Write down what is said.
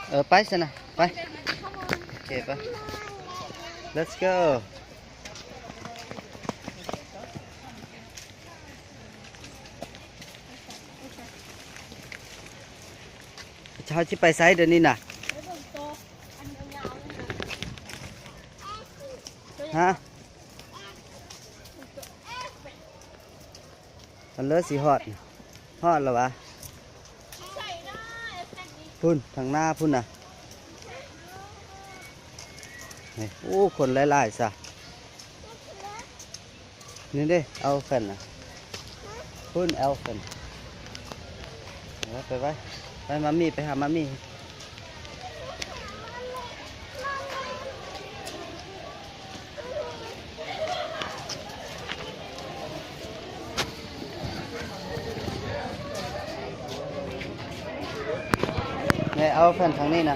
ເອີ ໄປຊັ້ນນະ ໄປ. ໂອເຄ ໄປ. Let's go. ເຮົາຊິໄປໃສດຽວນີ້ນະ? ຮະ? ມັນເລີຊິຮອດ ຮອດແລ້ວຫວາ? ພຸ້ນ ທາງໜ້າພຸ້ນນະ. ນີ້ ໂອ້ ຄົນຫຼາຍໆຊະ. ນີ້ເດ້ ເອລເຟັນນະ ພຸ້ນ ເອລເຟັນ. ໄປໄວ້ ໄປ ມາມີ ໄປຫາມາມີ. ແມ່ເອົາແຜ່ນທາງນີ້ນະ.